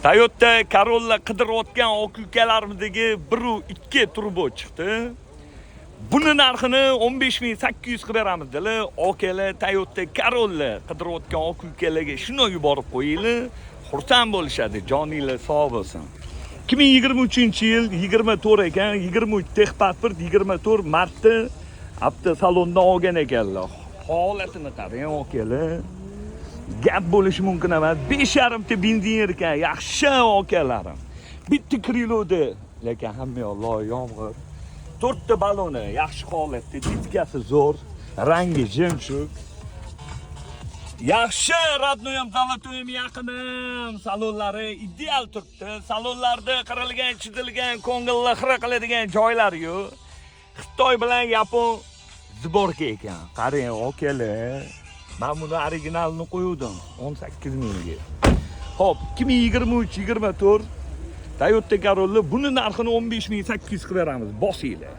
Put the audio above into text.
Toyota Corolla qidirayotgan aka-ukalarimizdagi 1.2 turbo chiqdi. Buni narxini 15 800 qilib beramiz dedilar. Akalar, Toyota Corolla qidirayotgan aka-ukalarga shuni yuborib qo'yinglar. Xursand bo'lishadi. Joninglar sog' bo'lsin. 2023-yil 24 ekan, 23 техпаспорт, 24 martda avtosalondan olgan ekanlar. Holatini qarang, akalar. Gap bo'lishi mumkin emas. 5,5 ta benzin ekan, yaxshi, akalarim. Bitta крыло da, lekin hamma yoq loy, yomg'ir. To'rtta baloni yaxshi holatda, diskasi zo'r, rangi жемчуг. Yaxshi, родной im, золотой im, yaqinim, salonlari ideal turibdi. Salonlarda qirilgan, chizilgan, ko'ngilni xira qiladigan joylar yo'q. Xitoy bilan Yapon сборка ekan. Qarang, akalar. Men buni originalini qo'yuvdim 18 mingga. Xo'p, 2023 24 Toyota Corolla, buni narxini 15 800 qilib beramiz. Bosinglar.